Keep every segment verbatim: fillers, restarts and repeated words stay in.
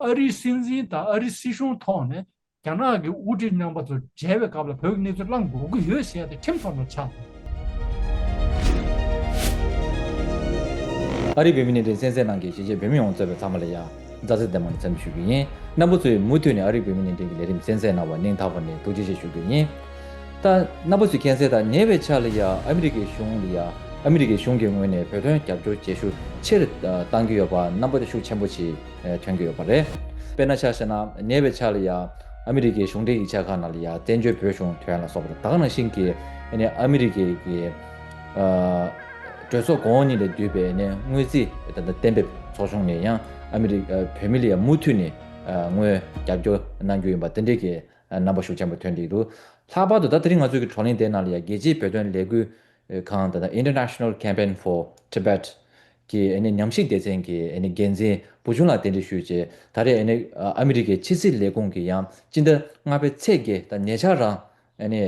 ཨ་རིའི་སྲིད་འཛིན་དང་ཨ་རིའི་སྲིད་གཞུང་ཐོག་ནས་རྒྱ་ནག་གི་དབུ་ཁྲིད་རྣམ་པ་ཚོ་མཇལ་བའི་སྐབས་ལ་བོད་ཀྱི་གནས་ཚུལ་བླང་དགོས་ཀྱི་ཡོད་ཟེར་ཡ་དེ་ཁྲིམས་ཐོག་ནས་ཆགས་འདུག་ཨ་རིའི་བོད་མི་ནས་འདྲེན་གསན་གཟིགས་གནང་མཁན་གཞིས་བྱེས་བོད་མི་ཡོངས་གཙོས་པའི་ཚང་མ་ལ་ཡང་མཛའ་བརྩེ་ལྡན་པ་ནས་འཚམས་འདྲི་ཞུ་རྒྱུ་ཡིན། རྣམ་པ་ཚོས་མུ་མཐུད་ནས་ཨ་རིའི་བོད་མི་ནས་འདྲེན་གྱི་ལས་རིམ་གསན་གཟིགས་གནང་བར་སྙིང་ཐག་པ་ནས་ཐུགས་རྗེ་ཆེ་ཞུ་རྒྱུ་ཡིན། ད་རྣམ་པ་ཚོས་མཁྱེན་གསལ་ལྟར་ཉེ་བའི་ཆར་ལ་ཡང་ཨ་མི་རི་ཀའི་གཞུང་ལ་ཡང་ཨ་མི་རི་ཀའི་གཞུང་གི་ངོས་ནས་བོད་དོན་རྒྱབ་སྐྱོར་བྱེད་ཤུགས་ཆེ་རུ་བཏང་གི་ཡོད་པ་རྣམ་པ་ཚོས་ཤུགས་ཆེན་པོ་ཅིག་ཐོན་གྱི་ཡོད་པ་རེད། དཔེར་ན་ཆ་བཞག་ན་ཉེ་བའི་ཆར་ལ་ཡང་ཨ་མི་རི་ཀའི་གཞུང་འབྲེལ་ཡིག་ཆ་ཁག་ནང་ལ་ཡང་བཙན་བྱོལ་བོད་གཞུང་ཐོན་ལ་སོགས་པ་དང་ད་ག་ནང་བཞིན་གྱི་ཨ་ནི་ཨ་མི་རི་ཀའི་གི་ཨ་གྲོས་ཚོགས་གོང་འོག་གཉིས་ལས་བསྡུས་པའི་ཨ་ནི་དངུལ་རྩིས་ད་ལྟ་གཏན་འབེབས་ཚོགས་ཆུང་ནས་ཡང་ཨ་མི་རི་ཨ་བོད་མི་ལ་ཡང་མུ་མཐུད་ནས་ཨ་དངུལ་རྒྱབ་སྐྱོར་གནང་རྒྱུ་ཡིན་པ་དེ་འདྲའི་གི་རྣམ་པ་ཤུགས་ཆེན་པོ་ཐོན་བསྡད་འདུག་ལྷག་པར་དུ་ད་དེ་རིང་ང་ཚོའི་གི་བགྲོ་གླེང་དེའི་ནང་ལ་ཡང་རྒྱལ་སྤྱིའི་བོད་དོན་ལས་འགུལ་ཁང་དང་International Campaign for Tibet གི་ཨ་ནི་ཉམས་ཞིབ་སྡེ་ཚན་གྱི་ཨ་ནི་འགན་འཛིན་བུ་ཆུང་ལགས་གདན་འདྲེན་ཞུས་རྗེས་ད་རེས་ཨ་ནི་ཨ་མི་རི་ཀའི་ཕྱི་སྲིད་ལས་ཁུངས་ཀྱི་ཡང་སྤྱི་ཟླ་ལྔ་པའི་ཚེས་བརྒྱད་དང་ཉེ་ཆར་རང་ཨ་ནི་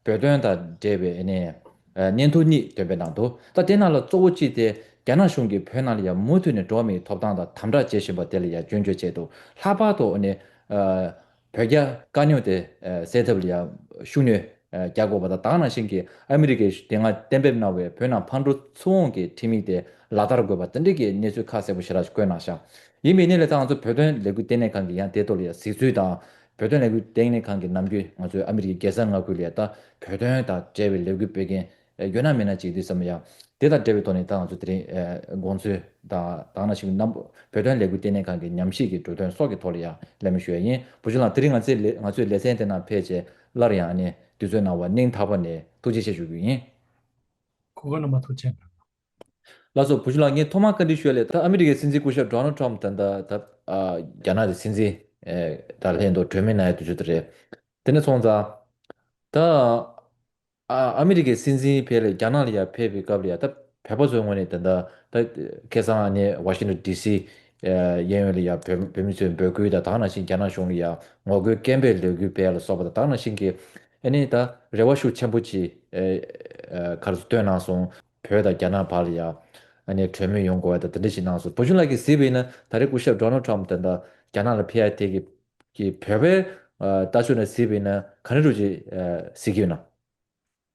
བོད་དོན་དང་འབྲེལ་བའི་ཨ་ནི་ཨ་སྙན་ཐོ་གཉིས་འདོན་སྤེལ་གནང་འདུག་ད་དེ་ནང་ལ་གཙོ་བོ་གཅིག་དེ་རྒྱ་ནག་གཞུང་གིས་བོད་ནང་ལ་ཡང་མུ་མཐུད་ནས་འགྲོ་བ་མིའི་ཐོབ་ཐང་དང་དམ་དྲག་བྱེད་བཞིན་པ་དེ་ལ་ཡང་སྐྱོན་བརྗོད་བྱས་འདུག་ལྷག་པར་དུ་ཨ་ནི་ཨ་བོད་རྒྱ་དཀའ་རྙོག་དེ་ཨ་སེལ་ཐབས་ལ་ཡང་ཤུགས་སྣོན་ཨ་རྒྱག་དགོས་པ་དང་ད་ག་ནང་བཞིན་གྱི་ཨ་མི་རི་ཀས་དེ་སྔ་གཏན་འབེབས་གནང་བའི་བོད་ནང་ཕར་འགྲོ་ཚུར་འོང་གི་ཁྲིམས་ཡིག་དེ་ལག་བསྟར་དགོས་པ་དེ་འདྲ་གི་གནས་ཚུལ་ཁ་གསལ་པོ་ཞེ་དྲག་བཀོད་གནང་ཤག་ཡིན་པའི་གནས་ལ་ད་ང་ཚོ་བོད་དོན་ལས་འགུལ་ལྟེ་གནས་ཁང་གི་ཡང་དེ་ཐོག་ལ་ཡང་གཟིགས་ཚུལ་དང་བོད་དོན་ལས་འགུལ་ལྟེ་གནས་ཁང་གི་ནམ་རྒྱུན་ང་ཚོའི་ཨ་མི་རི་ཀའི་རྒྱལ་ས་མངའ་ཁུལ་ལ་ཡང་ད་བོད་དོན་དང་འབྲེལ་བའི་ལས་འགུལ་སྤེལ་མཁན་ཡོད་ན་མེད་ན་ཅིག་དུས་ཙམ་ཡང་དེ་དང་འབྲེལ་བའི་ཐོག་ནས་ད་ང་ཚོ་དེ་རིང་དགོངས་ཚུལ་དང་ད་ག་ནང་བཞིན་རྣམ་བོད་དོན་ལས་འགུལ་ལྟེ་གནས་ཁང་གི་ཉམས་ཞིབ་ཀྱི་འབྲུ་དོན་སོགས་ཀྱི་ཐོག་ལ་ཡང་གླེང་མོལ་ཞུ་ཡ་ཡིན། བུ་ཆུང་ལགས་དེ་རིང་ང་ཚོའི་ལས་ང་ཚོའི་ལེ་ཚན་དེ་ནང་ཕེབས་བྱས་སླར་ཡང་ཨ་ནི་དུས་ཚོད་གནང་བར་སྙིང་ཐག་པ་ནས་ཐུགས་རྗེ་ཆེ་ཞུ་རྒྱུ་ཡིན། གོ་སྐབས་གནང་བར་ཐུགས་རྗེ་ཆེ། ལགས་སོ། བུ་ཆུང་ལགས་ངས་ཐོག་མར་བཀའ་འདྲི་ཞུ་ཡ་ལས་ད་ཨ་མི་རི་ཀའི་སྲིད་འཛིན་སྐུ་ཞབས་Donald Trump ད་ལྟ་ད་ཨ་རྒྱ་ནག་གི་སྲིད་འཛིན་ཨེ་ད་ལྷན་དུ་གྲོས་མོལ་གནང་ཡ་དུས་ཚོད་དེ་རེད། དེ་ནས་སོང་ཙང་ད་ཨ་ཨ་མི་རི་ཀའི་སྲིད་འཛིན་ཕེབས་ལ་རྒྱ་ནག་ལ་ཡ་ཕེབས་པའི་སྐབས་ལ་ཡ་ད་བོད་པ་ཚོའི་ངོས་ནས་ད་ལྟ་ད་ཁ་སང་ཨ་ནི་Washington D C གཡས་གཡོན་ལ་ཡ་བོད་བོད་མི་ཚོས་འབོད་སྐུལ་དང་ད་ག་ནང་བཞིན་རྒྱ་ནག་གཞུང་ལ་ཡ་ངོ་རྒོལ་སྐད་འབོད་ལས་འགུལ་སྤེལ་ལ་སོགས་པ་དང་ད་ག་ནང་བཞིན་གྱི་ཨ་ནི་ད་རེ་བ་ཤུགས་ཆེན་པོ་ཅིག་ཨེ་ཨེ་ག་རེ་ཟེར་བཏོན་གནང་སོང་། བོད་དང་རྒྱ་ནག་བར་ལ་ཡ་ཨ་ནི་གྲོས་མོལ་ཡོང་དགོས་པ་དང་དེ་འདྲ་ཞིག་གནང་སོང་། བུ་ཆུང་ལགས་ཀྱིས་གཟིགས་པ་ཡིན་ན་ད་རེས་སྐུ་ཞབས་Donald Trump ད་ལྟ་རྒྱ་ནག་ལ་ཕེབས་ཡ་དེ་གི་གི་བོད་པའི་ཨ་ལྟ་ཕྱོགས་ནས་གཟིགས་པ་ཡིན་ན་ག་འདྲ་རུ་ཅིག་ཨ་གཟིགས་ཀྱི་ཡོད་ན།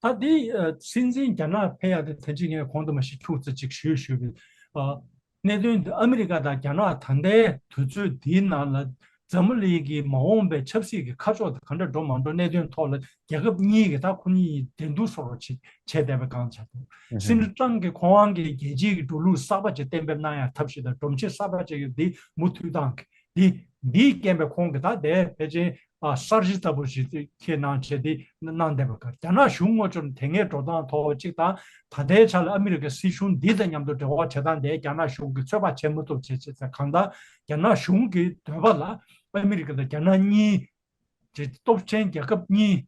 ད་འདི་ཨ་སྲིད་འཛིན་རྒྱ་ནག་ཕེབས་ཡ་དེ་ད་ཅི་ངས་གོང་དུ་མ་ཞིག་ཁྱུག་ཙམ་ཅིག་ཞུས་ཞུས་པའི་ཨ་གནད་དོན་འདི་ཨ་མི་རི་ཀ་དང་རྒྱ་ནག་ད་ལྟའི་དུས་ཚོད་འདིའི་ནང་ལ་འཛམ་བུ་གླིང་གི་མ་འོངས་པའི་ཆབ་སྲིད་ཀྱི་ཁ་ཕྱོགས་དེ་ག་འདྲ་འགྲོ་མ་འགྲོ་གནད་དོན་ཐོག་ལ་རྒྱལ་ཁབ་གཉིས་ཀྱི་ད་ཁོ་གཉིས་འགྲན་བསྡུར་བཟོ་འདྲ་ཅིག་བྱས་བསྡད་པའི་སྒང་ཆགས་འདུག་སྲིད་འཛིན་ཊམ་གྱིས་ཁོ་རང་གི་རྒྱལ་སྤྱིའི་འགྲོ་ལུགས་གསར་པ་ཅིག་གཏན་འབེབས་གནང་ཡ་ཐབས་ཤེས་དང་སྒྲོམ་གཞི་གསར་པ་ཅིག་གི་འདི་མུ་མཐུད་བཏང་གི་འདི་འདིའི་རྐྱེན་པས་ཁོང་གིས་ད་དེ་ཕལ་ཆེར་ཨ་གསར་བརྗེ་ལྟ་བུ་ཞིག་ཁྱེད་གནང་བྱས་ཏེ་གནང་བསྡད་པ་ག་རྒྱ་ནག་གཞུང་ངོ་ཅོར་དེ་སྔའི་འགྲོ་སྟངས་ཐོག་གཅིག་དང་ད་ལྟའི་ཆ་ལ་ཨ་མི་རི་ཀའི་སྲིད་གཞུང་འདི་དང་མཉམ་དུ་འབྲེལ་བ་བྱེད་སྟངས་དེ་རྒྱ་ནག་གཞུང་གིས་ཚོད་དཔག་བྱེད་མི་ཐུབ་བྱས་བྱས་ཚེ་གང་ལྟར་རྒྱ་ནག་གཞུང་གི་འདོད་པ་ལ་ཨ་མི་རི་ཀ་དང་རྒྱ་ནག་གཉིས་ཀྱི་སྟོབས་ཆེན་རྒྱལ་ཁབ་གཉིས་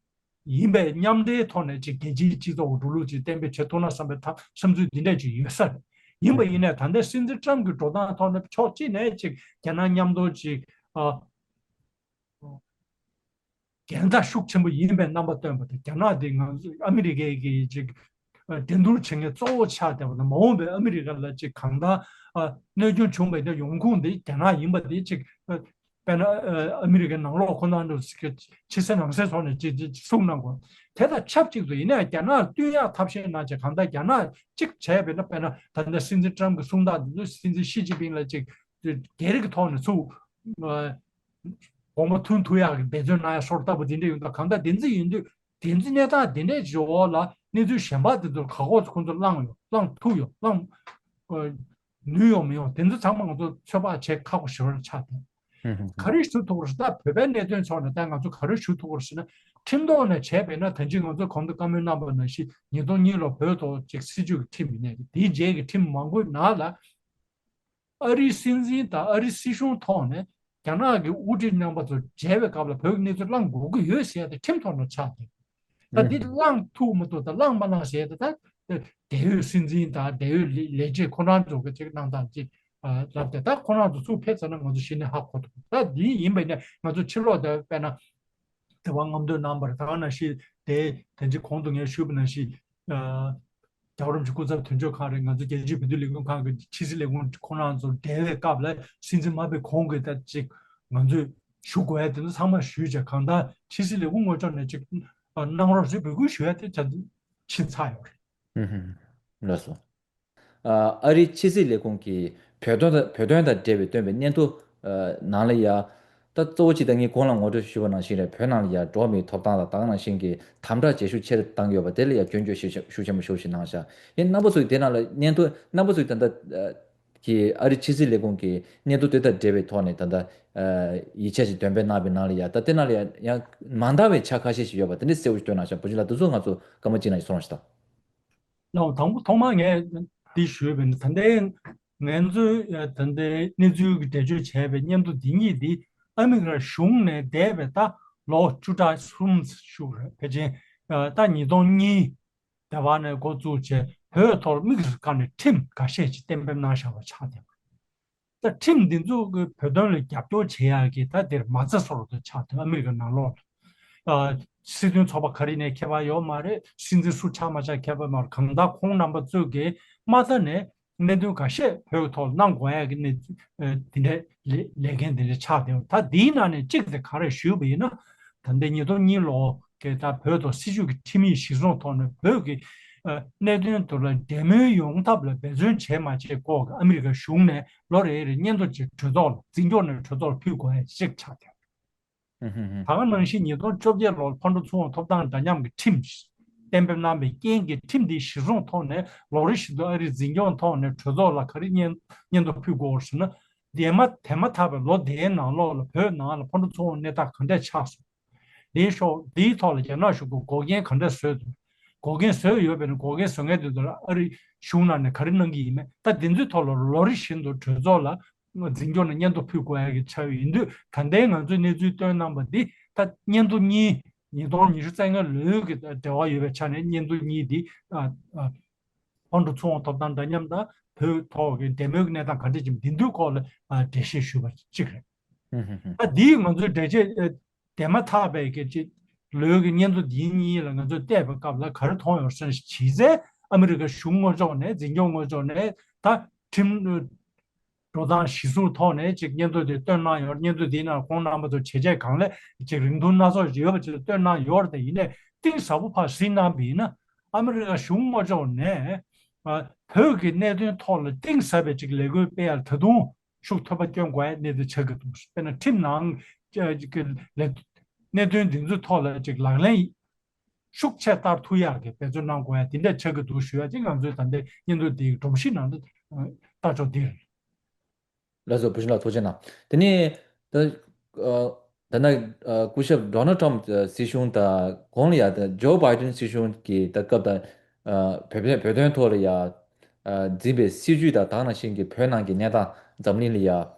ཡིན་པའི་མཉམ་འབྲེལ་ཐོག་ནས་ཅིག་རྒྱལ་སྤྱིའི་སྤྱི་ཚོགས་འགྲོ་ལུགས་ཅིག་གཏན་འབེབས་བྱེད་ཐུབ་ན་བསམ་པའི་ཐབས་བསམ་ཚུལ་འདི་འདྲས་ཅིག་ཡོད་ས་རེད། ཡིན་པ་ཡིན་ནའི་ད་ལྟའི་སྲིད་འཛིན་ཊམ་གྱི་འགྲོ་སྟངས་ཐོག་ནས་ཕྱོགས་གཅིག་ནས་ཅིག་རྒྱ་ནག་མཉམ་དུ་ཅིག་ཨ། འགལ་ཟླ་ཤུགས་ཆེན་པོ་ཡིན་པའི་རྣམ་པ་སྟོན་པ་དང་རྒྱ་ནག་འདི་ང་ཚོ་ཨ་མི་རི་ཀའི་གི་ཅིག་འགྲན་བསྡུར་བྱེད་མཁན་གཙོ་བོ་ཆགས་བསྡད་པ་དང་མ་འོངས་པའི་ཨ་མི་རི་ཀ་ལ་ཅིག་གང་ལྟར་གནོད་སྐྱོན་བྱུང་བའི་ཡོང་ཁུངས་འདི་རྒྱ་ནག་ཡིན་པ་འདི་ཅིག་དཔེར་ན་ཨ་མི་རི་ཀའི་ནང་ལོགས་ཁོ་ན་ནས་ཕྱི་གསལ་ནང་གསལ་ཐོག་ནས་ཅིག་ཅིག་གསུངས་གནང་དགོས། དེ་དང་ཆབས་ཅིག་ཏུ་ཡིན་ན་ཡང་རྒྱ་ནག་བསྟུན་ཡག་ཐབས་ཤེས་གནང་བྱས་གང་ལྟར་རྒྱ་ནག་གཅིག་བྱས་པས་ན་དཔེར་ན་ད་ལྟ་སྲིད་འཛིན་ཊམ་གྱི་གསུང་སྟངས་འདི་ཚོ་སྲིད་འཛིན་ཞི་ཅིན་ཕིང་ལ་ཅིག་སྒེར་གྱི་ཐོག་ནས་ཚུར། དགོངས་པ་མཐུན་ཐུབ་ཡག་གི་འབད་བརྩོན་གནང་ཡག་སོར་ལྟ་བུ་དེ་འདྲ་ཡོང་དུས་གང་ལྟར་བདེན་འཛིན་ཡིན་དུས་བདེན་འཛིན་གནས་སྟངས་དེ་འདྲའི་འོག་ལ་གནས་ཚུལ་གཞན་པ་དེ་ཚོར་ག་གོ་ཁོང་ཚོ་བླངས་ཡོད་བླངས་ཐུབ་ཡོད་བླངས་ནུས་ཡོང་མི་ཡོང་དེ་ཚོ་ཚང་མ་ང་ཚོ་ཚོད་དཔག་བྱེད་ཁག་པོ་ཞེ་པོ་ཆགས་ཏེ། ག་རེ་ཞུ་ཐུབ་རེད་ད་བོད་པའི་གནད་དོན་ཕྱོགས་ནས་ད་ང་ཚོ་ག་རེ་ཞུ་ཐུབ་རེད་ཟེར་ན་ཁྲིམས་ཐོག་ནས་བྱས་པས་ན་ད་ཅི་ང་ཚོ་གོང་དུ་བཀའ་མོལ་གནང་པ་ནང་བཞིན་ཉིས་སྟོང་གཉིས་ལོ་བོད་ཐོག་ཅིག་སྲིད་བྱུས་ཀྱི་ཁྲིམས་ཡིན་ནས་དེའི་རྗེས་ཀྱི་ཁྲིམས་མང་པོའི་ནང་ལ། ཨ་རིའི་སྲིད་འཛིན་དང་ཨ་རིའི་སྲིད་གཞུང་ཐོག་ནས་རྒྱ་ནག་གི་དབུ་ཁྲིད་རྣམ་པ་ཚོ་མཇལ་བའི་སྐབས་ལ་བོད་ཀྱི་གནས་ཚུལ་བླང་དགོས་ཀྱི་ཡོད་ཟེར་ཡ་དེ་ཁྲིམས་ཐོག་ནས་ཆགས་ཏེ། ད་འདི་བླང་ཐུབ་མི་ཐུབ་དང་བླང་མ་བླང་ཟེར་ཡ་དེ་ད་འབྲེལ་ཡོད་སྲིད་འཛིན་དང་འབྲེལ་ཡོད་ལས་ལས་བྱེད་ཁོ་རང་ཚོ་གི་ཅིག་གནང་སྟངས་ཅིག་ལབ་སྟེ་ད་ཁོ་རང་ཚོ་ཚུར་ཕེབས་ཚར་ན་ང་ཚོ་གཞི་ནས་ཧ་གོ་ཐུབ། ད་འདི་ཡིན་པས་ན་ང་ཚོ་ཕྱི་ལོགས་དེ་དཔེར་ན་དེ་བ་རྔམ་སྟོན་གནང་བར་ད་ག་ནང་བཞིན་དེ་དེ་ཅིག་གོང་དུ་ངས་ཞུས་པ་ནང་བཞིན། རྒྱལ་བ་རིན་པོ་ཆེ་སྐུ་ཚབ་དོན་གཅོད་ཁང་རེད། ང་ཚོ་རྒྱལ་སྤྱིའི་བོད་དོན་ལས་འགུལ་ཁང་གི་ཕྱི་སྲིད་ལས་ཁུངས་ཁོང་རྣམ་ཚོ་འབྲེལ་བའི་སྐབས་ལ་སྲིད་འཛིན་མ་ཕེབས་གོང་གི་ད་ཅིག་ ང་ཚོས་ཞུ་དགོས་ཡ་དེ་ཚོ་ཚང་མ་ཞུས་བྱས། གང་ལྟར་ཕྱི་སྲིད་ལས་ཁུངས་ངོས་ཕྱོགས་ནས་ཅིག་གནང་རོགས་ཞེས་འབོད་སྐུལ་ཞུ་ཡ་དེ་ཆ་ཕྱིན་ཚར་ཡོད་རེད། ཨུ་ཧུམ། ལགས་སོ། ཨ་རིའི་ཕྱི་སྲིད་ལས་ཁུངས་ཀྱིས་བོད་དོན་དང་བོད་དོན་དང་འབྲེལ་བའི་བཏོན་པའི་སྙན་ཐོ་ནང་ལ་ཡ། ད་གཙོ་བོ་གཅིག་ད་ངས་གོང་ལ་ངོ་སྤྲོད་ཞུས་པ་ནང་བཞིན་རེད། བོད་ནང་ལ་ཡ་འགྲོ་བ་མིའི་ཐོབ་ཐང་དང་ད་ག་ནང་བཞིན་གྱི་དམ་དྲག་བྱེད་ཤུགས་ཆེ་རུ་བཏང་ཡོད་པ་དེ་ལ་ཡ་སྐྱོན་བརྗོད་ཤུགས་ཆེན་པོ་ཞེ་པོ་ཞིག་གནང་ཤག་ཡིན་རྣམ་པ་ཚོས་དེ་ནང་ལ་སྙན་ཐོ་རྣམ་པ་ཚོས་ད་ལྟ་གི་ཨ་རིའི་ཕྱི་སྲིད་ལས་ཁུངས་ཀྱི་སྙན་ཐོ་དེ་དང་འབྲེལ་བའི་ཐོག་ནས་ད་ལྟ་ཡིག་ཆ་ཞིག་འདོན་སྤེལ་གནང་བའི་ནང་ལ་ཡ། ད་དེ་ནང་ལ་ཡ་ཡང་མ་འདང་བའི་ཆ་ཁ་ཤས་ཤིག་ཡོད་པ་དེ་འདྲ་གསལ་བོ་ཞིག་བཏོན་གནང་ཤག་བུ་ཆུང་ལགས། དེ་ཚོ་ང་ཚོ་སྐར་མ་གཅིག་ནང་ཞིག་གསུང་རོགས་ཞུ་དང་། ལགས། དང་པོ་ཐོག་མར་ངས་འདི་ཞུས་པ་ཡིན་ན། ད་ལྟའི་ང་ཚོའི་ད་ལྟའི་གནས་ཚུལ་གྱི་འགྲེལ་བརྗོད་བྱས་པའི་སྙན་ཐོ་འདི་གཉིས་འདི་ཨ་མི་རི་ཀ་གཞུང་ནས་འདས་པའི་ད་ལོ་བཅུ་ཕྲག་གསུམ་ཞིག་རེད། ཕལ་ཆེར་ད་ཉིས་སྟོང་གཉིས་དེ་བར་ནས་འགོ་བཙུགས་བྱས། བོད་ཐོག་དམིགས་སུ་བཀར་ནས་ཁྲིམས་ཁ་ཤས་ཤིག་གཏན་འབེབས་གནང་བཞག་པ་ཆགས་བསྡད་པ་རེད། ད་ཁྲིམས་འདི་ཚོ་གི་བོད་དོན་ལ་རྒྱབ་སྐྱོར་བྱེད་ཡག་གི་ད་འདིར་མ་རྩ་བཟོ་འདྲ་ཆགས་བསྡད། ཨ་མི་རི་ཀ་ནང་ལོགས་ལ་ཨ་སྲིད་དོན་ཚོགས་པ་ག་རེ་ནས་ཁྱད་པར་ཡོད་མ་རེད། སྲིད་འཛིན་སུ་ཆགས་མ་ཆགས་ཁྱད་པར་མ་རེད། གང་ལྟར་ཁོང་རྣམ་པ་ཚོས་ཀྱི་མ་མཐའ་ནས་གནད་དོན་ཁ་ཤས་བོད་ཐོག་གནང་དགོས་ཡག་གི་གནས་ཚུལ་ཨ་འདི་འདྲའི་ལས་ལས་འགན་འདི་འདྲ་ཆགས་བསྡད་པ། ད་འདིའི་ནང་ནས་གཅིག་དེ་ག་རེ་ཞུས་པ་ཡིན་ན། ད་ལྟའི་ཉིས་སྟོང་གཉིས་ལོ་གི་ད་བོད་ཐོག་སྲིད་བྱུས་ཀྱི་ཁྲིམས་ཡིག་གཞིར་བཟུང་ཐོག་ནས་བོད་ཀྱི་ཨ་གནད་དོན་དེ་ལ་འབྲེལ་མོལ་ཡོང་ཐབས་ལ་འབད་བརྩོན་བྱས་མ་བྱས་སྐོར་གྱི་ཨ་མི་རི་ཀ་གཞུང་ནས་ལོ་རེ་རེ་སྙན་ཐོ་ཅིག་གྲོས་ཚོགས་ལ། འཛིན་སྐྱོང་ནས་གྲོས་ཚོགས་ལ་ཕུལ་དགོས་ཡ་ཅིག་ཆགས་བསྡད། ཧུམ་ཧུམ་ཧུམ། ད་ག་ནང་བཞིན་ཉིས་སྟོང་བཅོ་བརྒྱད་ལོར་ཕར་འགྲོ་ཚུར་འོང་ཐོབ་ཐང་འདྲ་མཉམ་གྱི་ཁྲིམས་གཏན་འབེབས་གནང་བའི་རྐྱེན་གྱིས། ཁྲིམས་འདི་གཞིར་བཟུང་ཐོག་ནས་ལོ་རེ་བཞིན་དུ་ཨ་རིའི་འཛིན་སྐྱོང་ཐོག་ནས་གྲོས་ཚོགས་ལ་ག་རེ་སྙན་སྙན་ཐོ་ཕུལ་དགོས་ཟེར་ན། དེ་མ་དེ་མ་ཐག་པའི་ལོ་དེའི་ནང་ལོགས་ལ་བོད་ནང་ལ་ཕར་འགྲོ་ཚུར་འོང་གནས་སྟངས་ག་འདྲས་ཆགས་སོང་། དེའི་ཤོག་དེའི་ཐོག་ལ་རྒྱ་ནག་གཞུང་གིས་འགོག་རྐྱེན་ག་འདྲས་བཟོས་འདུག་འགོག་རྐྱེན་བཟོས་ཡོད་པས་ན་འགོག་རྐྱེན་བཟོ་མཁན་དེ་ཚོ་ལ་ཨ་རིའི་གཞུང་ནང་ནས་ག་རེ་གནང་གི་ཡིན་མིན། ད་དེ་ཚོའི་ཐོག་ལ་ལོ་རེ་བཞིན་དུ་གྲོས་ཚོགས་ལ་འཛིན་སྐྱོང་ནས་སྙན་ཐོ་ཕུལ་དགོས་ཡ་གི་ཆགས་ཡོད། ཡིན་དུས་ད་ལྟའི་ང་ཚོས་གནས་ཚུལ་བཏོན་གནང་པ་འདི་ད་སྙན་ཐོ་གཉིས། ཉིས་སྟོང་ཉི་ཤུ་རྩ་ལྔ་ལོའི་གི་འབྲེལ་བ་ཡོད་པའི་ཆ་ནས་སྙན་ཐོ་གཉིས་འདི་ཨ་ཨ་ཕར་འགྲོ་ཚུར་འོང་ཐོབ་ཐང་འདྲ་མཉམ་དང་བོད་ཐོག་གི་འབྲེལ་མོལ་གྱི་གནས་སྟངས་ག་འདྲས་ཅིག་འདི་ཚོའི་སྐོར་ལ་ཨ་འགྲེལ་བཤད་ཞུས་པ་གཅིག་རེད། ཨ་འདིའི་ང་ཚོའི་འགྲེལ་བཤད་ཨ་དེ་མ་ཐག་པའི་གི་ཅིག་ལོའི་གི་སྙན་ཐོ་འདིའི་གཉིས་ལ་ང་ཚོས་བལྟས་པའི་སྐབས་ལ་ག་རེ་མཐོང་ཡོད་ཟེར་ན། གཞི་རྩའི་ཨ་མི་རི་ཀ་གཞུང་ངོས་ཕྱོགས་ནས། འཛིན་སྐྱོང་ངོས་ཕྱོགས་ནས་ད་ཁྲིམས་འགྲོ་སྟངས་གཞིར་བཟུང་ཐོག་ནས་ཅིག་སྙན་ཐོ་དེ་བཏོན་གནང་ཡོད། སྙན་ཐོ་དེའི་ནང་ཁོང་རྣམ་པ་ཚོ་བྱས་རྗེས་གང་ལེགས་ཅིག་རིང་ཐུང་སྣ་ཚོགས་ཅིག་ཡོད་པ་ཅིག་བཏོན་གནང་ཡོད་རེད། དེ་ཡིན་ནའི་གཏིང་ཟབ་པོ་ཕར་གཟིགས་གནང་བ་ཡིན་ན། ཨ་མི་རི་ཀ་གཞུང་ངོས་ཕྱོགས་ནས་ཨ་བོད་ཀྱི་གནད་དོན་ཐོག་ལ་གཏིང་ཟབ་པའི་ཅིག་ལས་འགུལ་སྤེལ་ཡ་ད་དུང་ཤུགས་ཐོན་པ་སྐྱོན་དགོས་ཡ་གནད་དོན་ཆགས་ཀྱི་འདུག་དཔེར་ན་ཁྲིམས་ནང་གི་ལས་གནད་དོན་འདི་ཚོའི་ཐོག་ལ་ཅིག་ལག་ལེན་ཤུགས་ཆེ་བསྟར་ཐུབ་ཡག་གི་འབད་བརྩོན་གནང་དགོས་ཡ་དེ་འདྲ་ཆགས་ཀྱི་འདུག་ཞུ་ཡ་ཅིག་ང་ཚོའི་ད་ལྟའི་སྙན་ཐོ་འདིའི་སྒྲོམ་གཞི་ནང་དུ་ལྟ་ཕྱོགས་འདི་རེད། ལགས་སོ། བུ་ཆུང་ལགས་ཐུགས་རྗེ་གནང་། དེ་ནས་ད་ཨ་ད་ནི་ཨ་སྐུ་ཞབས་ཌོ་ནལ་ཊམ་སྲིད་གཞུང་དང་གོང་ལ་ཡ་ད་ཇོ་བྷའི་ཌེན་སྲིད་གཞུང་གི་ད་སྐབས་དང་ཨ་བོད་བོད་དོན་ཐོག་ལ་ཡ་ཨ་འཛིན་པའི་སྲིད་བྱུས་དང་ད་ག་ནང་བཞིན་གྱི་བོད་ནང་གི་གནས་སྟངས་འཛམ་གླིང་ལ་ཡ་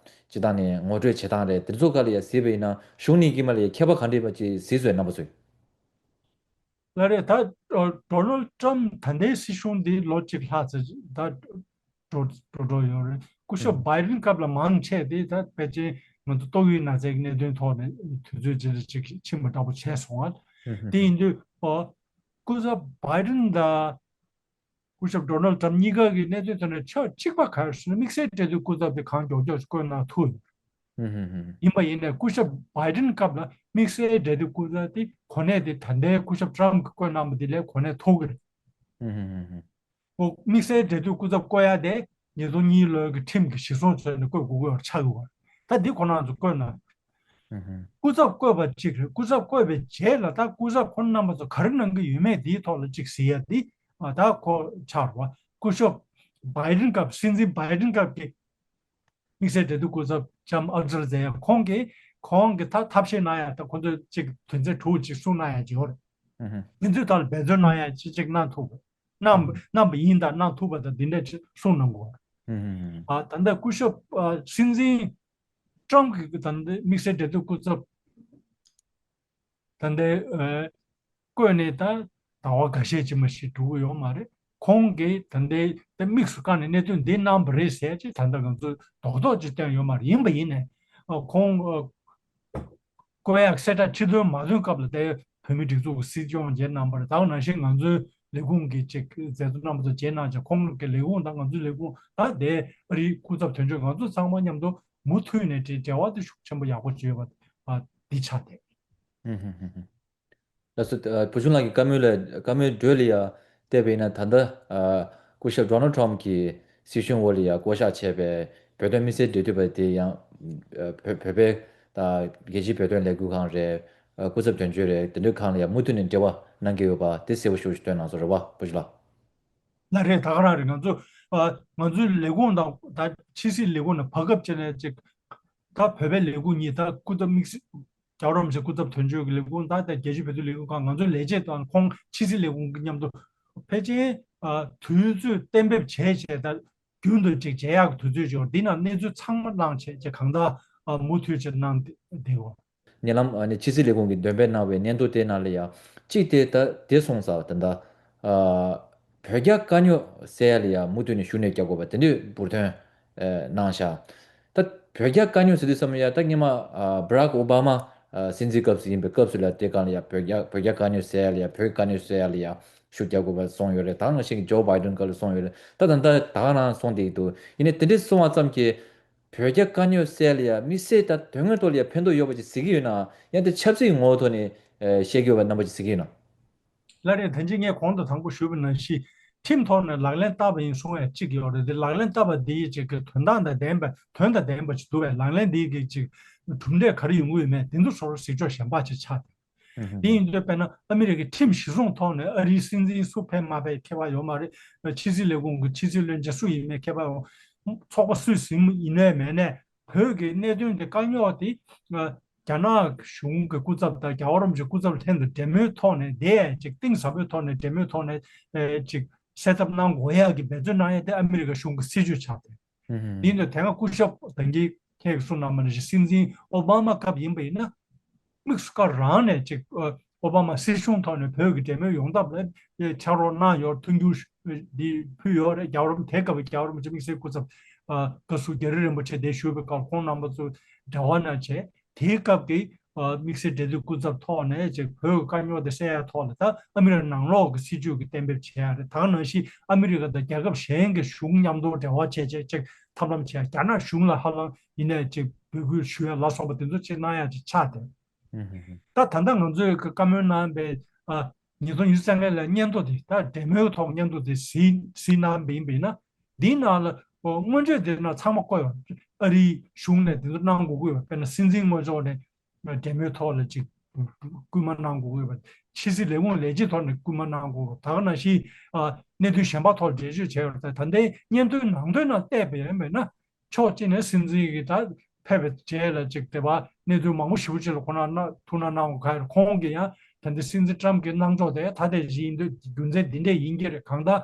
སྤྱི་བཏང་ནས་ངོ་སྤྲོད་བྱེད་སྟངས་རེད། དེ་ཚོ་སྒང་ལ་ཡ་གཟིགས་པ་ཡིན་ན་གཞུང་གཉིས་ཀྱི་མ་ལ་ཡ་ཁྱད་པར་ག་འདྲ་ཡོད་པ་ཅིག་གཟིགས་སོང་ངས་རྣམ་པ་ཚོས། ལགས་རེད། ད་ཨ་ཌོ་ནལ་ཊམ་ད་ལྟའི་སྲིད་གཞུང་འདི་ལོ་གཅིག་ལྷག་ཙམ་ད་འགྲོ་འགྲོ་འགྲོ་ཡོད་རེད། སྐུ་ཞབས་ཨུམ། བྷའི་ཌེན་སྐབས་ལ་མང་ཆེ་དེ་ད་ཕལ་ཆེར་ང་ཚོ་ཏོག་དབྱིབས་ན་ཚའི་གནད་དོན་ཐོག་ནས་དུས་ཚོད་ཅིག་ལ་ཅིག་ཕྱིན་པ་འདྲ་པོ་བྱས་སོང་ང་། ཨུམ། དེ་ཡིན་དུས་ཨ་སྐུ་ཞབས་བྷའི་ཌེན་དང་སྐུ་ཞབས་ཌོ་ནལ་ཊམ་གཉིས་ཀ་གི་གནད་དོན་ཐོག་ནས་ཆ་གཅིག་པ་ག་རེ་ཟེར་ན། དམིགས་བསལ་འབྲེལ་མཐུད་སྐུ་ཚབ་དེ་གང་མགྱོགས་མགྱོགས་བསྐོས་གནང་ཐུབ་ཡོད། ཧུམ་ཧུམ་ཧུམ། ཡིན་པ་ཡིན་ནའི་སྐུ་ཞབས་བྷའི་ཌེན་སྐབས་ལ་དམིགས་བསལ་འབྲེལ་མཐུད་སྐུ་ཚབ་དེ་གོ་གནས་དེ་ད་ལྟའི་སྐུ་ཞབས་ཊམ་གྱིས་བསྐོས་གནང་བ་དེ་ལས་གོ་གནས་མཐོ་གི་རེད། ཧུམ་ཧུམ་ཧུམ་ཧུམ། འོ་དམིགས་བསལ་འབྲེལ་མཐུད་སྐུ་ཚབ་བསྐོ་ཡ་དེ་ཉིས་སྟོང་གཉིས་ལོའི་གི་ཁྲིམས་ཀྱི་གཞི་བཟུང་བྱས་ནས་བསྐོ་དགོས་ཀྱི་ཡོད་ཆགས་ཀྱི་ཡོད་རེད། ད་འདི་ཁོ་རང་ཚོ་བསྐོས་གནང་། ཧུམ་ཧུམ། སྐུ་ཚབ་བསྐོས་པ་གཅིག་རེད། སྐུ་ཚབ་བསྐོས་པའི་རྗེས་ལ་ད་སྐུ་ཚབ་ཁོ་རང་རྣམ་པ་ཚོ་ག་རེ་གནང་གི་ཡོད་མེད་དེའི་ཐོག་ལ་གཅིག་གཟིགས་ཡ་འདི་ཨ་ད་ཁོ་ཆགས་རེད་བ། སྐུ་ཞབས་བྷའི་ཌེན་སྐབས། སྲིད་འཛིན་བྷའི་ཌེན་སྐབས་ཀྱི་དམིགས་བསལ་འབྲེལ་མཐུད་སྐུ་ཚབ་ལྕམ་ཨལ་ཛར་ཛེ་ཡ་ཁོང་གིས་ཁོང་གིས་ད་ཐབས་ཤེས་གནང་ཡ། ད་ཁོ་ཚོས་གཅིག་དོན་ཚན་དྲུག་ཅིག་གསུངས་གནང་ཡ་ཅིག་ཡོད་རེད། ཧུམ་ཧུམ། དེ་ཚོའི་ཐོག་ལ་འབད་བརྩོན་གནང་ཡ་ཅིག་ཅིག་གནང་ཐུབ་པ། གནང་ཧུམ་ཧུམ། གནང་པ་ཡིན་དང་གནང་ཐུབ་པ་དང་དེ་འདྲ་ཅིག་གསུངས་གནང་དགོས། ཧུམ་ཧུམ་ཧུམ། ཨ་ད་ལྟ་སྐུ་ཞབས་ཨ་སྲིད་འཛིན་ཀྲམ་གྱིས་ད་ལྟ་དམིགས་བསལ་འབྲེལ་མཐུད་སྐུ་ཚབ་ད་ལྟའི་ཨ་བསྐོས་ནས་ད་ཟླ་བ་འགའ་ཤས་ཅིག་མ་ཞིག་འགྲོ་གི་ཡོད་མ་རེད། ཁོང་གིས་ད་ལྟའི་ད་དམིགས་སུ་བཀར་ནས་གནད་དོན་འདི་གནང་བ་རེད་ཟེར་ཅིག་ད་ལྟ་ང་ཚོས་རྡོག་རྡོག་ཅིག་བཏོན་ཡོད་མ་རེད། ཡིན་པ་ཡིན་ནའི་ཨ་ཁོང་ཨ་བསྐོ་ཡག་གསལ་བསྒྲགས་ཕྱི་དོན་མ་ཐོན་སྐབས་ལ་ད་བོད་མིའི་སྒྲིག་འཛུགས་ཀྱི་སྲིད་སྐྱོང་མཇལ་གནང་བ་རེད། ད་ག་ནང་བཞིན་ང་ཚོའི་ལས་ཁུངས་ཀྱི་ཅིག་མཛད་གཙོ་རྣམ་པ་ཚོ་མཇལ་གནང་བྱས། ཁོང་གི་ལས་ཁུངས་དང་ང་ཚོའི་ལས་ཁུངས་ད་དེ་ཨ་རིའི་སྐུ་ཚབ་དོན་གཅོད་ང་ཚོ་ཚང་མ་མཉམ་དུ་ མུ་མཐུད་ནས་དེ་འབྲེལ་བ་དེ་ཤུགས་ཆེན་པོ་ཡག་པོ་བྱས་ཡོད་པ་འདི་ཆགས་བསྡད། ལགས་སོ། ཨ། བུ་ཆུང་ལགས་ཀྱིས་བཀའ་མོལ་ལ་བཀའ་མོལ་འགྲོས་ལ་ཡ་བལྟས་པ་ཡིན་ན། ད་ལྟ་ཨ་སྐུ་ཞབས་ཌོ་ནལ་ཊམ་གྱི་སྲིད་གཞུང་འོག་ལ་ཡ་བསྐོ་གཞག་བྱས་པའི་བོད་དོན་དམིགས་བསལ་འབྲེལ་མཐུད་པ་དེ་ཡང་ཨ་བོད་བོད་པའི་ད་རྒྱལ་སྤྱིའི་བོད་དོན་ལས་འགུལ་ཁང་རེད། ཨ་སྐུ་ཚབ་དོན་གཅོད་རེད། དེ་འདྲའི་ཁང་ལ་ཡ་མུ་མཐུད་ནས་འབྲེལ་བ་གནང་གི་ཡོད་པ་དེ་གསལ་པོ་ཞེ་པོ་ཞིག་སྟོན་གནང་སོང་རེད་བ། བུ་ཆུང་ལགས། ལགས་རེད། ད་ག་རང་རེད། ང་ཚོ་ཨ་ང་ཚོའི་ལས་ཁུངས་དང་ད་ཕྱི་སྲིད་ལས་ཁུངས་ནས་བར་སྐབས་བྱས་ནས་ཅིག་ད་བོད་པའི་ལས་ཁུངས་གཉིས། ད་སྐུ་ཚབ་དམིགས་བསལ་རྒྱལ་བ་རིན་པོ་ཆེ་སྐུ་ཚབ་དོན་གཅོད་ཀྱི་ལས་ཁུངས་དང་། ད་རྒྱལ་སྤྱིའི་བོད་དོན་ལས་འགུལ་ཁང་། ང་ཚོའི་ལས་བྱེད་དང་ཁོང་ཕྱི་སྲིད་ལས་ཁུངས་ཀྱི་མཉམ་དུ་ཕལ་ཆེར་ཨ་དུས་ཚོད་གཏན་འབེབས་བྱས་བྱས། ད་རྒྱུན་དུ་ཅིག་མཇལ་ཡག་གི་དུས་ཚོད་ཅིག་ཡོད། འདི་ནང་གནས་ཚུལ་ཚང་མ་བླངས་བྱས་ཅིག་གང་ལྟར་ཨ་མུ་མཐུད་ཅིག་གནང་བསྡད་ཡོད། ཉེ་ལམ་ཨ་ནི་ཕྱི་སྲིད་ལས་ཁུངས་ཀྱིས་འདོན་སྤེལ་གནང་བའི་སྙན་ཐོ་དེ་ནང་ལ་ཡང་གཅིག་དེ་ད་དེ་གསུངས་ཚར། ད་ལྟ་ཨ་བོད་རྒྱ་དཀའ་རྙོག་སེལ་ཡ་ལ་ཡང་མུ་མཐུད་ནས་ཤུགས་སྣོན་རྒྱག་དགོས་པ་དེ་འདྲའི་འབུར་ཐོན་ཨ་གནང་བཞག། ད་བོད་རྒྱ་དཀའ་རྙོག་ཟེར་དུས་ཙམ་ལ་ཡང་ད་སྔོན་མ་ཨ་བྷ་རག་ཨོ་བྷ་མ་ཨ་སྲིད་འཛིན་སྐབས་སུ་ཡིན་པའི་སྐབས་སུ་ལ་དེ་སྒང་ལ་ཡང་བོད་རྒྱ་བོད་རྒྱ་དཀའ་རྙོག་སེལ་ཡ་ལ་ཡང་། བོད་དཀའ་རྙོག་སེལ་ཡ་ལ་ཡང་ཤུགས་རྒྱག་དགོས་པ་གསུངས་ཡོད་རེད། ད་ནང་བཞིན་ཇོ་བྷའི་ཌེན་སྐབས་ལ་གསུངས་ཡོད་རེད། ད་ད་ད་ད་ག་རང་གསུངས་བསྡད་ཀྱི་འདུག། ཡིན་ནའི་དེ་འདྲའི་གསུངས་པ་ཙམ་གྱིས་བོད་རྒྱ་དཀའ་རྙོག་སེལ་ཡ་དམིགས་བསལ་ད་དོན་དངོས་ཐོག་ལ་ཡང་ཕན་ཐོགས་ཡོད་པ་ཅིག་གཟིགས་ཀྱི་ཡོད་ན། ཡང་དེ་ཆབ་སྲིད་ངོ་བོ་ཐོག་ནས་ཨ་བཤད་ཀྱི་ཡོད་པ་རྣམ་པ་ཅིག་གཟིགས་ཀྱི་ཡོད་ན། ལགས་རེད། ད་ཅི་ངས་གོང་དུ་དང་པོ་ཞུས་པ་ནང་བཞིན་ཁྲིམས་ཐོག་ནས་ལག་ལེན་བསྟར་བ་ཡིན་གསུང་ཡ་གཅིག་ཡོད་རེད། དེ་ལག་ལེན་བསྟར་བ་དེ་ཡི་ཅིག་གི་དོན་དག་དང་ལྡན་པ། དོན་དང་ལྡན་པ་ཅིག་འདུག་པས། ལག་ལེན་དེ་གི་ཅིག་གྲུབ་འབྲས་ག་རེ་ཡོང་གི་ཡོད་མེད་དེ་ཚོ་སོགས་གཟིགས་ཕྱོགས་གཞན་པ་ཅིག་ཆགས་ཏེ། ཨུ་ཧུ། དེ་ཡིན་དུས་དཔེར་ན་ཨ་མི་རི་ཀའི་ཁྲིམས་གཞི་བཟུང་ཐོག་ནས་ཨ་རིའི་སྲིད་འཛིན་སུ་ཕེབས་མ་ཕེབས་ཁྱད་པར་ཡོད་མ་རེད། ཕྱི་སྲིད་ལས་ཁུངས་ཀྱི་ཕྱི་སྲིད་བློན་ཆེན་སུ་ཡིན་མིན་ཁྱད་པར་ཡོད། ཚོགས་པ་སུས་ཟིན་ཡིན་ནའི་མེད་ནའི་བོད་ཀྱི་གནད་དོན་དེ། དཀའ་རྙོག་དེ་རྒྱ་ནག་གཞུང་གི་སྐུ་ཚབ་དང་རྒྱལ་བ་རིན་པོ་ཆེ་སྐུ་ཚབ་ལྷན་དུ་འབྲེལ་མོལ་ཐོག་ནས། དེ་ཅིག་གཏིང་ཟབ་པོའི་ཐོག་ནས་འབྲེལ་མོལ་ཐོག་ནས་ཨེ་ཅིག་སེལ་ཐབས་གནང་དགོས་ཡག་གི་འབད་བརྩོན་གནང་ཡ་དེ་ཨ་མི་རི་ཀ་གཞུང་གི་སྲིད་བྱུས་ཆགས་ཏེ། ཨུ་ཧུ། དེ་ཡིན་དུས་དེ་སྔ་སྐུ་ཞབས་ད་གིན་ཁྱེད་ཀྱིས་གསུངས་གནང་བ་ནང་བཞིན་སྲིད་འཛིན་ཨོ་བྷ་མ་སྐབས་ཡིན་པ་ཡིན་ན། དམིགས་སུ་བཀར་རང་ནས་ཅིག་ཨོ་བྷ་མ་སྲིད་གཞུང་ཐོག་ནས་བོད་ཀྱི་འབྲེལ་མོལ་ཡོང་ཐབས་ལ་ཕྱག་རོགས་གནང་ཡོད། མཐུན་འགྱུར་འདི་ཕུལ་ཡོད་རེད། རྒྱལ་བ་རིན་པོ་དེ་སྐབས་རྒྱལ་བ་རིན་པོ་ཆེ་དམིགས་བསལ་སྐུ་ཚབ་ཨ་བཀའ་ཟུར་རྒྱ་རི་རིན་པོ་ཆེ་དེ་བཞུགས་པའི་སྐབས་ཁོང་རྣམ་པ་ཚོ་འབྲེལ་བ་གནང་བྱས། དེའི་སྐབས་ཀྱི་ཨ་དམིགས་བསལ་འབྲེལ་མཐུད་སྐུ་ཚབ་ཐོག་ནས་ཅིག་བོད་ཀྱི་དཀའ་རྙོག་དེ་སེལ་ཡ་ཐོག་ལ་ད་ཨ་མི་རི་ཀ་ནང་ལོགས་ཀྱི་སྲིད་བྱུས་ཀྱི་གཏན་འབེབས་བྱས་ཡ་རེད། ད་ག་ནང་བཞིན་ཨ་མི་རི་ཀ་དང་རྒྱལ་ཁབ་གཞན་གྱི་གཞུང་མཉམ་དུ་འབྲེལ་བ་བྱས་བྱས་ཅིག་ཐབས་ལམ་བྱས། རྒྱ་ནག་གཞུང་ལ་ཧ་ལམ་ཡིན་ནའི་ཅིག་འབོད་སྐུལ་ཞུ་ཡ་ལ་སོགས་པ་དེ་ཚོ་ཅིག་གནང་ཡ་ཅིག་ཆགས་ཏེ། ཨུ་ཧུ་ཧུ། ད་ད་ལྟ་ང་ཚོས་ཀྱི་བཀའ་མོལ་གནང་བའི་ཨ་ཉིས་སྟོང་ཉི་ཤུ་རྩ་ལྔ་ལ་སྙན་ཐོ་དེ། ད་འབྲེལ་མོལ་ཐོག་སྙན་ཐོ་དེ་གཟིགས་གཟིགས་གནང་བ་ཡིན་པ་ཡིན་ན། འདིའི་ནང་ལ་ཨོ་སྔོན་ཆད་དེ་ནང་ཚང་མ་བཀོད་ཡོད། ཨ་རིའི་གཞུང་ནས་དེ་ཚོ་གནང་དགོས་ཀྱི་ཡོད། དཔེར་ན་སྲིད་འཛིན་ངོས་ཕྱོགས་ནས་འབྲེལ་མོལ་ཐོག་ལ་ཅིག་སྐུལ་མ་གནང་དགོས་ཀྱི་ཡོད་པ། ཕྱི་སྲིད་ལས་ཁུངས་ལས་བྱེད་ཐོག་ནས་སྐུལ་མ་གནང་དགོས་ཀྱི་ཡོད། ད་ག་ནང་བཞིན་ཨ་གནད་དོན་གཞན་པ་ཐོག་འགྲེལ་བརྗོད་བྱས་ཡོད་རེད། ད་ལྟའི་སྙན་ཐོའི་ནང་དོན་ནང་བལྟས་པ་ཡིན་པ་ཡིན་ན། ཕྱོགས་གཅིག་ནས་སྲིད་འཛིན་གྱིས་ད་ཕེབས་པའི་རྗེས་ལ་ཅིག་དེ་བ་གནད་དོན་མང་པོ་ཞེ་པོ་ཅིག་ལ་ཁོང་རྣམ་ཐུགས་སྣང་གནང་དགོས་ཁ་ཡོད། ཁོང་གིས་ཡང་ད་ལྟ་སྲིད་འཛིན་ཊམ་གྱི་གནང་ཕྱོགས་དེ་ད་ལྟ་བཞིན་ཡིན་དུས་རྒྱུ་མཚན་འདི་འདྲས་ཡིན་གྱི་རེད། གང་ལྟར་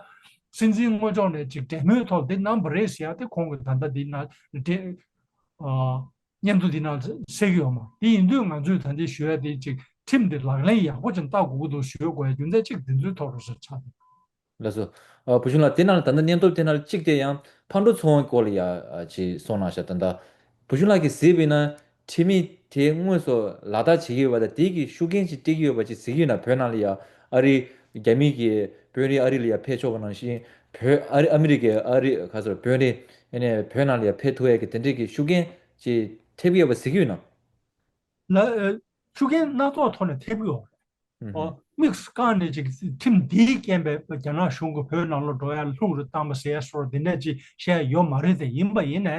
སྲིད་འཛིན་ངོས་ཕྱོགས་ནས་ཅིག་འབྲེལ་མོལ་ཐོག་འདི་གནང་བ་རེད་ཟེར་ཡ་དེ་ཁོང་གིས་ད་ལྟ་འདི་ན་འདྲེ་ཨ་སྙན་ཐོ་འདི་ནང་གསལ་གྱི་ཡོད་མ་རེད། དེ་ཡིན་དུས་ང་ཚོས་ད་ལྟ་ཞུ་ཡ་དེ་ཅིག་ཁྲིམས་འདི་ལག་ལེན་ཡག་པོ་ཅིག་བསྟར་དགོས་ཀྱི་འདུག་ཞུ་དགོས་ཡ་རྒྱུ་མཚན་གཅིག་འདི་ཚོའི་ཐོག་རེད་ཟེར་ཆགས་འདུག། ལགས་སོ། ཨ་བུ་ཆུང་ལགས། དེ་ནང་ལ་ད་ལྟ་སྙན་ཐོ་དེ་ནང་ལ་གཅིག་དེ་ཡང་ཕར་འགྲོ་ཚུར་འོང་སྐོར་ལ་ཡ་ཨ་ཅིག་གསུངས་གནང་ཤག། ད་ལྟ་བུ་ཆུང་ལགས་ཀྱིས་གཟིགས་པ་ཡིན་ན་ཁྲིམས་ཡིག་དེ་དངོས་སུ་ལག་བསྟར་བྱེད་ཀྱི་ཡོད་པ་དང་། དེ་གི་ཤུགས་རྐྱེན་ཅིག་སྤྲད་ཀྱི་ཡོད་པ་ཅིག་གཟིགས་ཀྱི་ཡོད་ན། བོད་ནང་ལ་ཡ་ཨ་རི་རྒྱ་མི་གི་དཔོན་རིགས་ཨ་རི་ལ་ཡ་ཕེབས་ཆོག་པ་ནང་བཞིན་བོད་ཨ་རི་ཨ་མི་རི་ཀའི་ཨ་རི་ག་ཚོད་དཔོན་རིགས་ཨ་ནི་བོད་ནང་ལ་ཡ་ཕེབས་ཐུབ་ཡ་གི་དེ་འདྲས་ཀྱི་ཤུགས་རྐྱེན་ཅིག་ཐེབས་ཀྱི་ཡོད་པ་གཟིགས་ཀྱི་ཡོད་ན། ལ་ཨ་ཤུགས་རྐྱེན་སྣ་ཚོགས་ཐོག་ནས་ཐེབས་ཀྱི་ཡོད་རེད། ཨོ་དམིགས་སུ་བཀར་ནས་ཅིག་ཁྲིམས་འདིའི་རྐྱེན་པས་རྒྱ་ནག་གཞུང་གིས་བོད་ནང་ལ་འགྲོ་ཡ་ལྷུག་རུ་བཏང་བ་ཟེར་ཡ་སོགས་འདི་འདྲ་ཅིག་བཤད་ཡ་ཡོད་མ་རེད་དེ། ཡིན་པ་ཡིན་ནའི་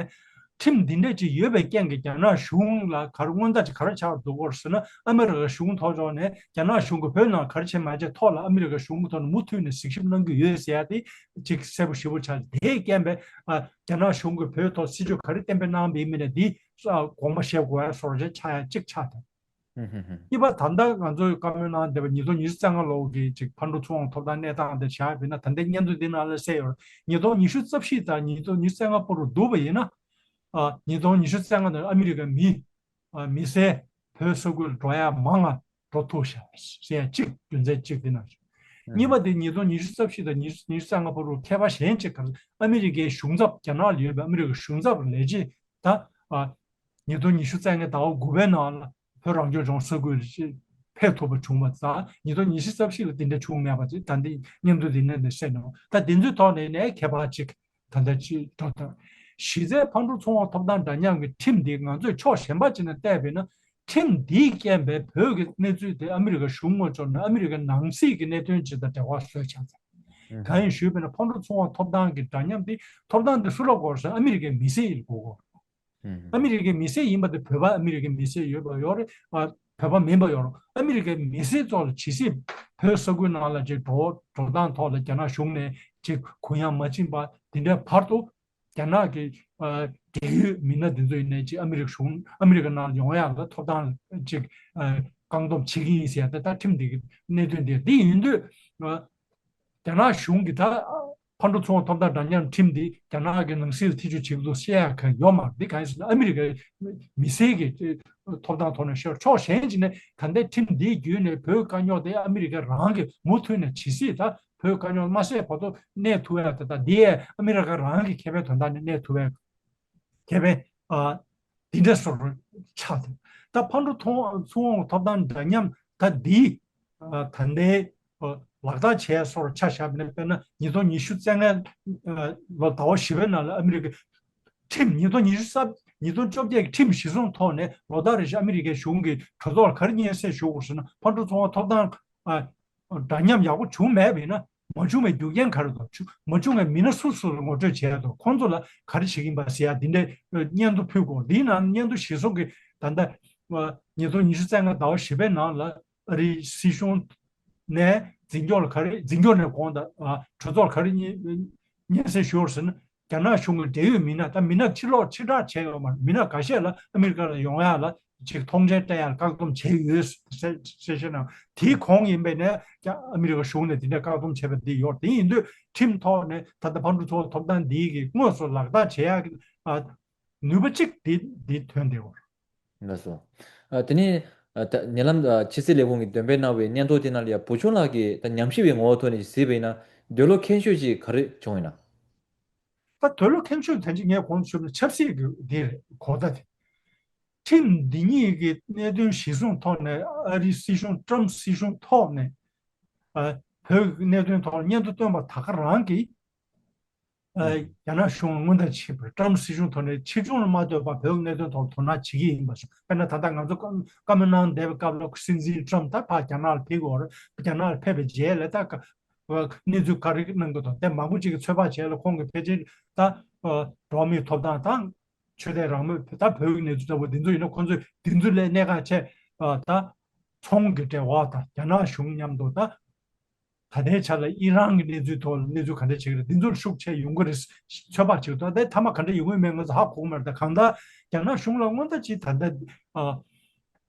ཁྲིམས་འདི་འདྲ་ཅིག་ཡོད་པའི་རྐྱེན་གྱིས་རྒྱ་ནག་གཞུང་ལ་ག་རེ་སྔོན་བརྡ་ཅིག་ག་རེ་ཆགས་འདུག་གོ་ཟེར་ན། ཨ་མི་རི་ཀ་གཞུང་ཐོག་ཕྱོགས་ནས་རྒྱ་ནག་གཞུང་གིས་བོད་ནང་ག་རེ་བྱས་མ་བྱས་ཐོག་ལ་ཨ་མི་རི་ཀ་གཞུང་གི་ཐོག་ནས་མུ་མཐུད་ནས་གཟིགས་ཞིབ་གནང་གི་ཡོད་ཟེར་ཡ་དེ་ཅིག་གསལ་པོ་ཞེ་པོ་ཆགས། དེའི་རྐྱེན་པས་ཨ་རྒྱ་ནག་གཞུང་གིས་བོད་ཐོག་སྲིད་བྱུས་ག་རེ་གཏན་འབེབས་གནང་བ་ཡིན་མིན་ནས་འདི་དགོངས་པ་བཞེས་དགོས་ཡ་སོགས་ཅིག་ཆགས་ཡ་གཅིག་ཆགས་ཐལ། ཧུམ་ཧུམ་ཧུམ། གཉིས་པ། ད་ལྟ་ང་ཚོས་བཀའ་མོལ་གནང་བསྡད་པ་ཉིས་སྟོང་ཉི་ཤུ་རྩ་ལྔ་ལོ་གི་ཅིག་ཕར་འགྲོ་ཚུར་འོང་ཐོབ་ཐང་གནས་སྟངས་དེ་བྱས་པ་ཡིན་ན། ད་ལྟའི་སྙན་ཐོ་འདི་ནང་ལ་གསལ་ཡོད་རེད། ཉིས་སྟོང་ཉི་ཤུ་རྩ་བཞི་དང་ཉིས་སྟོང་ཉི་ཤུ་རྩ་ལྔ་བར་དུ་བསྡུར་བ་ཡིན་ན། ཨ་ཉིས་སྟོང་ཉི་ཤུ་རྩ་ལྔ་ནང་ཨ་མི་རི་ཀའི་མི་ཨ་མི་སེར་བོད་ས་ཁུལ་འགྲོ་ཡ་མང་ང་འགྲོ་ཐུབ་ཤག་ཟེར་ཡ་གཅིག་རྒྱུ་མཚན་གཅིག་འདི་ནང་བཞིན། གཉིས་པ་དེ་ཉིས་སྟོང་ཉི་ཤུ་རྩ་བཞི་དང་ཉི་ཤུ་རྩ་ལྔ་བར་དུ་ཁྱད་པར་གཞན་གཅིག་ག་རེ། ཨ་མི་རི་ཀའི་གཞུང་ཚབ། རྒྱ་ནག་ལ་ཡོད་པའི་ཨ་མི་རི་ཀའི་གཞུང་ཚབ་ལས་བྱེད་ད་ཨ་ཉིས་སྟོང་ཉི་ཤུ་རྩ་ལྔའི་ཟླ་བ་དགུ་པའི་ནང་ལ་བོད་རང་སྐྱོང་ལྗོངས་ས་ཁུལ་ལ་ཕེབས་ཐུབ་པ་བྱུང་བ་དང་། ཉིས་སྟོང་ཉི་ཤུ་རྩ་བཞི་ལ་དེ་འདྲ་བྱུང་མེད་པ་ཅིག་ད་འདི་སྙན་ཐོ་འདི་ནས་ནས་གསལ་འདུག། ད་དེ་ཚོའི་ཐོག་ནས་ནས་ཁྱད་པར་ཅིག་ད་ལྟ་ཅིག་འགྲོ་དང་ གཞི་རྩའི་ཕར་འགྲོ་ཚུར་འོང་ཐོབ་ཐང་འདྲ་མཉམ་གྱི་ཁྲིམས་འདི་ང་ཚོས་ཕྱོགས་གཞན་པ་ཅིག་ནས་བལྟས་པས་ན། ཁྲིམས་འདིའི་རྐྱེན་པས་བོད་ཀྱི་གནས་ཚུལ་དེ་ཨ་མི་རི་ཀ་གཞུང་ངོས་ཕྱོགས་ནས་ཨ་མི་རི་ཀའི་ནང་སྲིད་ཀྱི་གནད་དོན་ཅིག་དང་འབྲེལ་བ་བཟོས་ཆགས་ཚར། གང་ཡིན་ཞུས་པ་ཡིན་ན་ཕར་འགྲོ་ཚུར་འོང་ཐོབ་ཐང་གི་འདྲ་མཉམ་དེ་ཐོབ་ཐང་དེ་སུ་ལ་དགོས་ཟེར་ན་ཨ་མི་རི་ཀའི་མི་སེར་ཡིན་དགོས་གོ། ཨ་མི་རི་ཀའི་མི་སེར་ཡིན་པ་དེ་བོད་པ་ཨ་མི་རི་ཀའི་མི་སེར་ཡོད་པ་ཡོད་རེད། ཨ་བོད་པ་མིན་པ་ཡོད་རེད། ཨ་མི་རི་ཀའི་མི་སེར་ཚོ་ལ་ཇི་སྲིད་བོད་ས་ཁུལ་ནང་ལ་ཅིག་འགྲོ་འགྲོ་སྟངས་ཐོག་ལ་རྒྱ་ནག་གཞུང་ནས་ཅིག་གུ་ཡངས་མ་བྱིན་པ་དེ་འདྲའི་བར་དུ། རྒྱ་ནག་གི་ཨ་འབྲེལ་ཡོད་མི་སྣ་འདི་ཚོ་ཡིན་ནའི་ཅིག་ཨ་མི་རི་ཀ་གཞུང་ཨ་མི་རི་ཀ་ནང་ཡོང་ཡག་ལ་ཐོབ་ཐང་ཅིག་ཨ་བཀག་སྡོམ་བྱེད་ཀྱི་ཡིན་ཟེར་ཡ་ད་ལྟ་ཁྲིམས་འདི་གི་གནད་དོན་འདི་འདི་ཡིན་དུས། ཨ་རྒྱ་ནག་གཞུང་གི་ད་ཕར་འགྲོ་ཚུར་འོང་ཐོབ་ཐང་འདྲ་མཉམ་ཁྲིམས་འདི་རྒྱ་ནག་གི་ནང་སྲིད་ལ་ཐེ་བྱུས་བྱེད་ཀྱི་འདུག་བཤད་ཡག་གང་ཡོད་མ་རེད། འདི་གང་ཡིན་ཟེར་ན་ཨ་མི་རི་ཀའི་མི་སེར་གྱི་ཐོབ་ཐང་ཐོག་ནས་ཤོར། ཕྱོགས་གཞན་ཅིག་ནས་ད་ལྟའི་ཁྲིམས་འདིའི་བརྒྱུད་ནས་བོད་དཀའ་རྙོག་དེ་ཨ་མི་རི་ཀ་རང་གིས་མུ་མཐུད་ནས་ཇི་སྲིད་ད་བོད་དཀའ་རྙོག་མ་སེལ་བར་དུ་གནས་ཐུབ་ཡ་དེ་དང་འདི་ཡས་ཨ་མི་རི་ཀ་རང་གི་ཁེ་ཕན་དོན་དག་ནས་གནས་ཐུབ་ཡ་ཁེ་ཕན་ཨ་འདི་འདྲ་སོར་ཆགས་ཏེ། ད་ཕར་འགྲོ་ཚུར་འོང་ཐོབ་ཐང་འདྲ་མཉམ་ད་འདི་ཨ་ད་ལྟའི་ཨ་ལག་བསྟར་བྱས་སོར་ཆ་བཞག་པ་ཡིན་ན། དཔེར་ན་ཉིས་སྟོང་ཉི་ཤུ་རྩ་ལྔ་ལོ་ཟླ་བ་བཞི་པའི་ནང་ལ་ཨ་མི་རི་ཀའི་ཁྲིམས་ཉིས་སྟོང་ཉི་ཤུ་རྩ་ཉིས་སྟོང་བཅོ་བརྒྱད་ཀྱི་ཁྲིམས་གཞིར་བཟུང་ཐོག་ནས་ལོ་ལྟར་རེ་བཞིན་ཨ་མི་རི་ཀའི་གཞུང་གིས་གྲོས་ཚོགས་ལ་ག་རེ་སྙན་སེང་ཞུ་དགོས་ཟེར་ན། ཕར་འགྲོ་ཚུར་འོང་ཐོབ་ཐང་ཨ་འདྲ་མཉམ་ཡག་པོ་བྱུང་མེད་པ་ཡིན་ན། མ་བྱུང་བའི་རྒྱུ་རྐྱེན་ག་རེ་འདུག་མ་བྱུང་བའི་མི་སྣ་སུ་སུ་ལ་ངོ་སྤྲོད་བྱས་འདུག་ཁོང་ཚོ་ལ་ག་རེ་བྱེད་ཀྱི་ཡིན་པ་ཟེར་ཡ་འདི་འདྲའི་སྙན་ཐོ་ཕུལ་དགོས། འདིའི་ནང་སྙན་ཐོ་གཞིར་བཟུང་གིས་ད་ལྟ་ཉིས་སྟོང་ཉི་ཤུ་རྩ་ལྔ་ཟླ་བ་བཞི་པའི་ནང་ལ་ཨ་རིའི་སྲིད་གཞུང་ནས་འཛིན་སྐྱོང་ལ་ག་རེ་འཛིན་སྐྱོང་ནས་དགོངས་དག་ཨ་གྲོས་ཚོགས་ལ་ག་རེ་སྙན་སྙན་སེང་ཞུ་དགོས་ཟེར་ན། རྒྱ་ནག་གཞུང་གི་འབྲེལ་ཡོད་མི་སྣ་ད་མི་སྣ་ཕྱིར་ལོག་ཕྱིར་བསྒྲགས་བྱས་ཡོད་མ་རེད། མི་སྣ་འགའ་ཤས་ལ་ཨ་མི་རི་ཀ་ལ་ཡོང་ཡ་ལ་ཅིག་མཐོང་མཆན་སྤྲད་ཡ་ལ་བཀག་སྡོམ་བྱས་ཡོད་ཟེར་ཟེར་ཤེས་ན། དེའི་གོང་ཡིན་པས་ནས་ཀྱང་ཨ་མི་རི་ཀ་གཞུང་ནས་དེ་འདྲ་བཀག་སྡོམ་བྱས་པ་འདི་ཡོད། དེ་ཡིན་དུས་ཁྲིམས་ཐོག་ནས་ད་ལྟ་ཕར་འགྲོ་ཚུར་འོང་ཐོབ་ཐང་འདིའི་གི་དངོས་སུ་ལག་བསྟར་བྱེད་ཡ་གི་ཨ་ནུས་པ་གཅིག་འདི་འདི་ཐོན་བསྡད་ཡོད། ལགས་སོ། ཨ་དེ་ནས་ཨ་ད་ཉེ་ལམ་ཨ་ཕྱི་སྲིད་ལས་ཁུངས་ཀྱིས་འདོན་སྤེལ་གནང་བའི་སྙན་ཐོ་དེ་ནང་ལ་ཡང་བུ་ཆུང་ལགས་ཀྱིས་ད་ཉམས་ཞིབ་པའི་ངོ་བོ་ཐོག་ནས་གཟིགས་པ་ཡིན་ན་འདོད་བློ་ཁེངས་ཤོས་ཅིག་ག་རེ་བྱུང་ཡོད་ན། ད་འདོད་བློ་ཁེངས་ཤོས་ད་ཅི་ངས་གོང་དུ་ཞུས་པ་ཆབ་སྲིད་ཀྱི་འདི་རེད། གོ་བརྡ་དེ། ཁྲིམས་འདི་གཉིས་ཀྱི་གནད་དོན་གཞིར་བཟུང་ཐོག་ནས་ཨ་རིའི་སྲིད་གཞུང་ཊམ་སྲིད་གཞུང་ཐོག་ནས་ཨ་བོད་ཀྱི་གནད་དོན་ཐོག་ལ་སྙན་ཐོ་བཏོན་པ་ད་ག་རང་གིས་ཨ་རྒྱ་ནག་གཞུང་ལ་སྔོན་བརྡ་བྱས་པ་རེད། ཊམ་སྲིད་གཞུང་ཐོག་ནས་ཕྱིར་བྱུང་ལ་མ་ལྟོས་པར་བོད་ཀྱི་གནད་དོན་ཐོག་ལ་དོ་སྣང་བྱེད་ཀྱི་ཡིན་པ་སོགས། དཔེར་ན་ད་ལྟ་ང་ཚོ་བཀའ་བཀའ་མོལ་གནང་བསྡད་པའི་སྐབས་ལ་སྲིད་འཛིན་ཊམ་ད་ཕར་རྒྱ་ནག་ལ་ཕེབས་ཀྱི་ཡོད་རེད། རྒྱ་ནག་ལ་ཕེབས་པའི་རྗེས་ལ་ད་གནས་ཚུལ་ག་རེ་གནང་གི་འདུག་དེ་མང་པོ་ཅིག་གིས་ཚོད་དཔག་བྱས་ལ་ཁོང་གིས་ཕལ་ཆེར་ད་འགྲོ་བ་མིའི་ཐོབ་ཐང་དང་ཆོས་དད་རང་མོས་ད་བོད་ཀྱི་གནས་ཚུལ་ལྟ་བུ་འདི་ཚོ་ཡིན་ན་ཁོང་ཚོས་འདི་ཚོ་ལས་གནད་འགག་ཆེ་ད་ཚོང་གི་འབྲེལ་བ་དང་རྒྱ་ནག་གཞུང་མཉམ་དུ་ད་ད་ལྟའི་ཆ་ལ་ཨི་རན་གྱི་གནས་ཚུལ་ཐོག་ལ་གནས་ཚུལ་ག་འདྲ་བྱེད་ཀྱི་རེད། འདི་ཚོར་ཤུགས་ཆེ་ཡོང་གི་རེད་ཚོད་དཔག་བྱེད་ཀྱི་འདུག་དེ་མཐའ་མ་ག་འདྲ་ཡོང་གི་མེད་ང་ཚོ་ཧ་གོ་གི་མ་རེད། ད་གང་ལྟར་རྒྱ་ནག་གཞུང་ལ་སྔོན་བརྡ་ཅིག་ད་ལྟ་ཨ།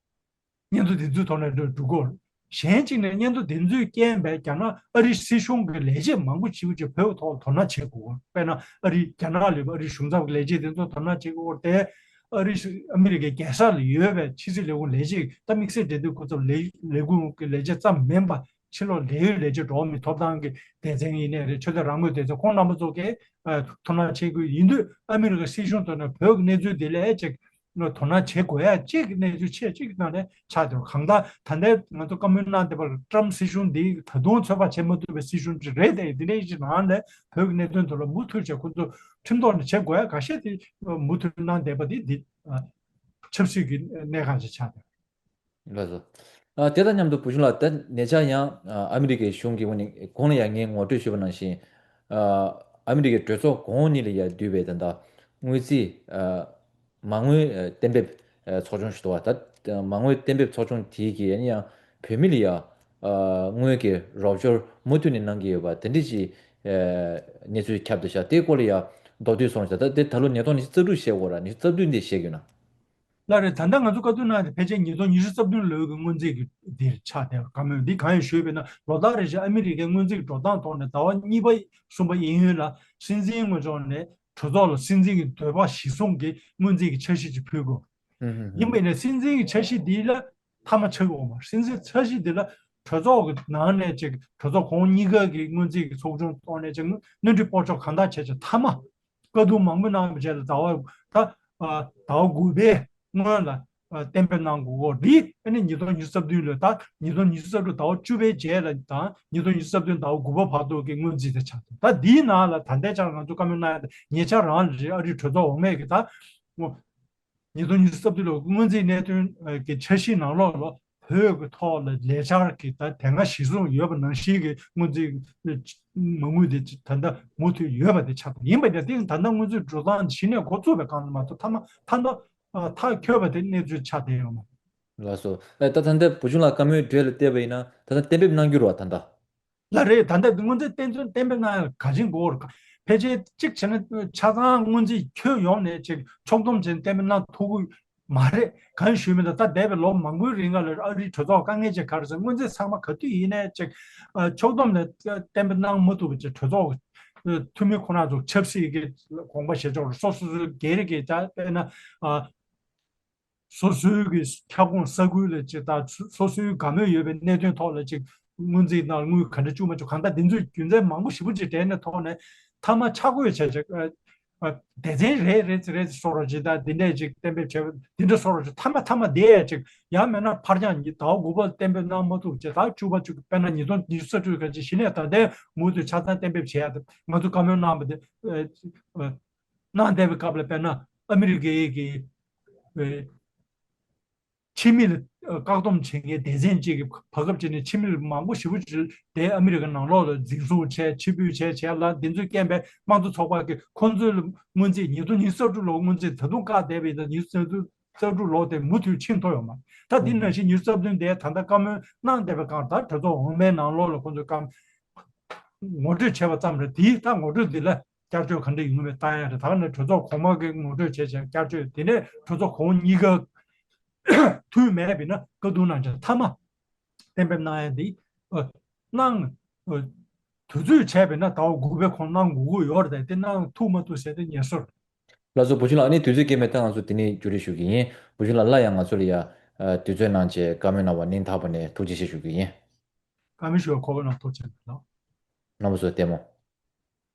སྙན་ཐོ་འདི་ཚོའི་ཐོག་ནས་འགྲོ་འགྲོ་དགོས། གཞན་གཅིག་ནས་སྙན་ཐོ་འདི་ཚོའི་རྐྱེན་པས་རྒྱ་ནག་ཨ་རིའི་སྲིད་གཞུང་གི་ལས་བྱེད་མང་པོ་ཞིག་ཅིག་བོད་ཐོག་ལ་དོ་སྣང་བྱེད་དགོས། དཔེར་ན་ཨ་རི་རྒྱ་ནག་ལ་ཡོད་པའི་ཨ་རིའི་གཞུང་ཚབ་ཀྱི་ལས་བྱེད་དེ་ཚོ་དོ་སྣང་བྱེད་དགོས་ཏེ། ཨ་རི་ཨ་མི་རི་ཀའི་རྒྱལ་ས་ལ་ཡོད་པའི་ཕྱི་སྲིད་ལས་ཁུངས་ལས་བྱེད་ད་དམིགས་བསལ་འབྲེལ་མཐུད་སྐུ་ཚབ་ལས་ལས་ཁུངས་ཀྱི་ལས་བྱེད་ཙམ་མིན་པ་ཕྱི་ལོགས་འབྲེལ་ཡོད་ལས་བྱེད་འགྲོ་བ་མིའི་ཐོབ་ཐང་གི་སྡེ་ཚན་ཡིན་ནའི་རེད། ཆོས་དད་རང་མོས་སྡེ་ཚན་ཁོང་རྣམ་པ་ཚོ་གིས་ཨ་དོ་སྣང་བྱེད་དགོས། ཡིན་དུས་ཨ་མི་རི་ཀའི་སྲིད་གཞུང་ཐོག་ནས་བོད་ཀྱི་གནས་ཚུལ་འདི་ལ་ཅིག་དོ་སྣང་བྱེད་དགོས་ཡ་གཅིག་གི་གནས་ཚུལ་ཆེ་གཅིག་གི་ནང་ནས་ཆགས་འདུག་གང་ལྟར་ད་ལྟའི་ང་ཚོ་བཀའ་མོལ་གནང་བསྡད་པ་ཊམ་སྲིད་གཞུང་འདི་ད་དུང་ཚོད་དཔག་བྱེད་མ་ཐུབ་པའི་སྲིད་གཞུང་ཅིག་རེད་དེ། འདི་འདྲའི་ཅིག་ནང་ལ་བོད་ཀྱི་གནད་དོན་ཐོག་ལ་མུ་མཐུད་བྱས་ཁོ་ཚོ་ཁྲིམས་ཐོག་ནས་བྱེད་དགོས་ཡ་འགའ་ཤས་དེ་མུ་མཐུད་གནང་བསྡད་པ་འདི་འདི་ཆབ་སྲིད་ཀྱི་གནད་འགག་ཅིག་ཆགས་འདུག་ལགས་སོ། ཨ་དེ་དང་མཉམ་དུ་བུ་ཆུང་ལགས་ད་ཉེ་ཆར་ཡང་ཨ་ཨ་མི་རི་ཀའི་གཞུང་གིས་འོ་ནི་གོང་ལ་ཡང་ངས་ངོ་སྤྲོད་ཞུས་པ་ནང་བཞིན་ཨ་ཨ་མི་རི་ཀའི་གྲོས་ཚོགས་གོང་འོག་གཉིས་ལ་ཡང་འདུས་པའི་ད་ལྟ་དངུལ་རྩིས་ཨ་མ་དངུལ་ཨ་གཏན་འབེབས་ཨ་ཚོགས་ཆུང་ཞིག་འདུག་བ། ད་མ་དངུལ་གཏན་འབེབས་ཚོགས་ཆུང་དེའི་གིས་ཡང་ཡང་བོད་མི་ལ་ཡང་ཨ་དངུལ་གྱི་རོགས་སྐྱོར་མུ་མཐུད་ནས་གནང་གི་ཡོད་པ་དེ་འདྲ་ཅིག་ཨ་གནས་ཚུལ་ཁྱབ་བསྡད་ཤག་དེའི་སྐོར་ལ་ཡང་མདོར་བསྡུས་གསུངས་ཤག་ད་དེ་ད་ལོ་ཉིས་སྟོང་ཉི་ཤུ་རྩ་དྲུག་བཤད་དགོས་ར་ཉི་ཤུ་རྩ་བདུན་དེ་བཤད་དགོས་ན། ལགས་རེད། ད་ལྟ་ང་ཚོ་བཀའ་བསྡུར་གནང་སྟེ་ཕལ་ཆེར་ཉིས་སྟོང་ཉི་ཤུ་རྩ་བདུན་ལོའི་གི་སྔོན་རྩིས་ཀྱི་འདིར་ཆགས་བསྡད་པ་བཀའ་མོལ་འདི་གང་ཡིན་ཞུས་པས་ན། ལོ་ལྟར་རེ་བཞིན་ཨ་མི་རི་ཀའི་སྔོན་རྩིས་ཀྱི་འགྲོ་སྟངས་ཐོག་ནས་ཟླ་བ་གཉིས་པ་གསུམ་པ་གཡས་གཡོན་ལ་སྲིད་འཛིན་ངོས་ཕྱོགས་ནས་གྲོས་ཚོགས་ལ་སྲིད་འཛིན་གྱི་འདོད་པ་གཞིར་བཟུང་གི་སྔོན་རྩིས་ཀྱི་འཆར་གཞི་ཅིག་ཕུལ་དགོས། ཡིན་པས་ན་སྲིད་འཛིན་གྱི་འཆར་གཞི་འདི་ལ་མཐའ་མ་ཆགས་ཀྱི་ཡོད་མ་རེད། སྲིད་འཛིན་འཆར་གཞི་འདི་ལ་གྲོས་ཚོགས་ཀྱི་ནང་ནས་ཅིག་གྲོས་ཚོགས་གོང་གཉིས་ཀ་གི་སྔོན་རྩིས་ཀྱི་ཚོགས་ཆུང་ཐོག་ནས་ཅིག་སྣོན་འཕྲི་སྤོ་སྐྱོར་གང་དག་བྱས་ཀྱང་མཐའ་མ། བཀའ་བསྡུར་མང་པོ་གནང་བའི་རྗེས་ལ་ཟླ་བ་ད་ཨ་ཟླ་བ་དགུ་པའི་སྔོན་ལ་ གཏན་འབེབས་གནང་དགོས་འདི་ཨ་ནི་ཉིས་སྟོང་ཉི་ཤུ་རྩ་བདུན་ལོ་ད་ཉིས་སྟོང་ཉི་ཤུ་རྩ་དྲུག་ཟླ་བ་བཅུ་པའི་རྗེས་ལ་དང་ཉིས་སྟོང་ཉི་ཤུ་རྩ་བདུན་ཟླ་བ་དགུ་པ་བར་དུ་གི་སྔོན་རྩིས་དེ་ཆགས་འདུག་ད་འདིའི་ནང་ལ་ད་ལྟའི་ཆར་ང་ཚོ་བཀའ་མོལ་གནང་ཡ་དེ་ཉེ་ཆར་རང་ལ་རེད། ཨ་རིའི་གྲོས་ཚོགས་འོག་མས་ཀྱི་ད་ཉིས་སྟོང་ཉི་ཤུ་རྩ་བདུན་ལོ་སྔོན་རྩིས་གནད་དོན་གྱི་འཆར་གཞིའི་ནང་ལོགས་ལ་བོད་ཀྱི་ཐོག་ལ་ལས་འཆར་གྱི་ད་དེ་སྔ་གཞིར་བཟུང་ཡོད་པ་ནང་བཞིན་གྱི་སྔོན་རྩིས་མ་དངུལ་དེ་ད་ལྟ་མུ་མཐུད་ཡོད་པ་དེ་ཆགས་འདུག་ཡིན་པ་ཡིན་ན་དེ་ད་ལྟ་སྔོན་རྩིས་འགྲོ་སྟངས་གཞི་ནས་འགོ་བཙུགས་པའི་སྒང་ལ་མ་གཏོགས་མཐའ་མ་མཐའ་མ་ཐག་ཆོད་པ་དེ་གནས་ཚུལ་ཆགས་བསྡད་ཡོད་མ་རེད། ལགས་སོ། ཨ་ད་ད་ལྟ་བུ་ཆུང་ལགས་བཀའ་མོལ་འགྲོས་ལ་བལྟས་པ་ཡིན་ན་ད་ལྟ་གཏན་འབེབས་གནང་རྒྱུ་རེད་བ་ད་ལྟ། ལགས་རེད། ད་ལྟ་སྔོན་རྩིས་གཏན་ཚུན་གཏན་འབེབས་གནང་ཡ་ག་ཅིག་འགོར་ཕལ་ཆེར་གཅིག་བྱས་ན་ཆ་ཚང་སྔོན་རྩིས་ཁྱོན་ཡོངས་ནས་ཅིག་ཕྱོགས་བསྡོམས་བྱས་གཏན་འབེབས་གནང་ཐུབ་ཀྱི་མ་རེད། གང་ཞུས་མིན་ད་ལྟ་འདས་པའི་ལོ་མང་པོའི་རིང་ལ་ཨ་རིའི་གྲོས་ཚོགས་དཀའ་ངལ་ཅིག་ག་རེ་ཟེར་སྔོན་རྩིས་ཚང་མ་ག་དུས་ཡིན་ནའི་ཅིག་ཕྱོགས་བསྡོམས་ནས་གཏན་འབེབས་གནང་མ་ཐུབ་པ་ཅིག་གྲོས་ཚོགས་འཐུས་མི་ཁོ་རང་ཚོ་ཆབ་སྲིད་ཀྱི་དགོངས་པ་བཞེས་ཆོག་རེད། སོ་སོ་སོའི་སྒེར་གྱི་ད་དཔེར་ན། སོ་སོའི་གི་ཁྱབ་ཁོངས་ས་ཁུལ་ལ་ཅིག་དང་སོ་སོའི་དགའ་མོས་ཡོད་པའི་གནད་དོན་ཐོག་ལ་ཅིག་སྔོན་རྩིས་ནང་དངུལ་ག་འདྲ་བཅུག་མ་བཅུག་གང་ལྟར་འདི་ཚོའི་རྒྱུ་མཚན་མང་པོ་ཞེ་པོ་ཅིག་འདྲེས་ནས་ཐོག་ནས་མཐའ་མ་ཆ་བགོས་བྱས་ཅིག་སྡེ་ཚན་རེ་རེ་རེ་སོ་རོ་ཅིག་དང་འདི་འདྲས་ཅིག་གཏན་འབེབས་བྱས་པ་འདི་འདྲ་སོ་རོ་ཅིག་མཐའ་མ་མཐའ་མ་བསྡད་ཡ་ཅིག་ཡང་མེད་ན་ཕར་འགྱངས་ཉིས་ཟླ་བ་དགུ་པ་གཏན་འབེབས་གནང་མ་ཐུབ་ཅིག་ཟླ་བ་བཅུ་པ་ཅིག་དཔེར་ན་ཉིས་སྟོང་ཉི་ཤུ་རྩ་དྲུག་ག་ཅིག་གཞི་ནས་ད་ལྟའི་མུ་མཐུད་ཆ་ཚང་གཏན་འབེབས་བྱས་ཡ་དང་ང་ཚོ་བཀའ་མོལ་གནང་བ་དེ། གནང་བསྡད་པའི་སྐབས་ལ་དཔེར་ན་ཨ་མི་རི་ཀའི་གི་ཕྱི་མི་ལ་བཀག་སྡོམ་བྱེད་མཁན་སྡེ་ཚན་གཅིག་གི་བར་སྐབས་ཅིག་ནས་ཕྱི་མི་མང་པོ་ཞེ་པོ་ཅིག་དེ་ཨ་མི་རི་ཀ་ནང་ལོགས་ལ་འཛིན་བཟུང་བྱས་ཕྱིར་འབུད་བྱས་བྱས་ལ་འདི་ཚོའི་རྐྱེན་པས་དམངས་གཙོ་ཚོགས་པ་གི་ཁོང་ཚོའི་སྔོན་རྩིས་ཉིས་སྟོང་ཉི་ཤུ་རྩ་དྲུག་ལོ་སྔོན་རྩིས་ད་དུང་བཀག་བསྡད་པ་ཡིན་ན་ཉིས་སྟོང་ཉི་ཤུ་རྩ་དྲུག་ལོ་དེ་མུ་མཐུད་ཕྱིན་ཐུབ་ཡོད་མ་རེད། ད་འདི་ནང་བཞིན་ཉི་ཤུ་རྩ་བདུན་དེ་ད་ལྟ་བཀའ་མོལ་གནང་བསྡད་པའི་སྒང་ད་གྲོས་ཚོགས་འོག་མའི་ནང་ལོགས་ལ་ཁོང་ཚོས་བཀའ་ངོ་སྤྲོད་བྱས་པ་ཙམ་རེད། དེའི་ད་ངོ་སྤྲོད་འདི་ལ་བསྐྱར་བཅོས་ག་འདྲ་ཡོང་མིན་བལྟ་ཡ་རེད། ད་ག་ནས་གྲོས་ཚོགས་གོང་མ་གི་ངོ་སྤྲོད་བྱས་བྱས་བསྐྱར་བཅོས་དེ་ནས་གྲོས་ཚོགས་གོང་གཉིས་ཀ་མཐུན་མེད་པས་ན་བཀའ་བསྡུར་གནང་བྱས་མཐའ་མ་གཏན་འབེབས་གནང་ཡ་འདི་ཨ་གནང་ཨ་དུས་ཚོད་བྱས་པས་ན་ཟླ་བ་དགུ་པའི་ཁོངས་གནང་དགོས་ཀྱི་ཡོད་རེད། དེ་གནང་ཐུབ་མ་ཐུབ་ཟེར་དེ་ངེས་སོ་རེད། ལགས་སོ། བུ་ཆུང་ལགས་ཨ་ནི་དུས་ཚོད་རྐྱེན་པས་ད་ང་ཚོ་དེ་ནས་མཇུག་སྒྲིལ་ཞུ་གི་ཡིན། བུ་ཆུང་ལགས་སླར་ཡང་ང་ཚོ་ལ་ཡ་ཨ་དུས་ཚོད་གནང་བྱས་བཀའ་མོལ་གནང་བ་སྙིང་ཐག་པ་ནས་ཐུགས་རྗེ་ཆེ་ཞུ་གི་ཡིན། བཀའ་མོལ་ཞུ་བར་གོ་སྐབས་གནང་ཐུགས་རྗེ་ཆེ་གནང་། རྣམ་པ་ཚོ་ལྟད་མོ།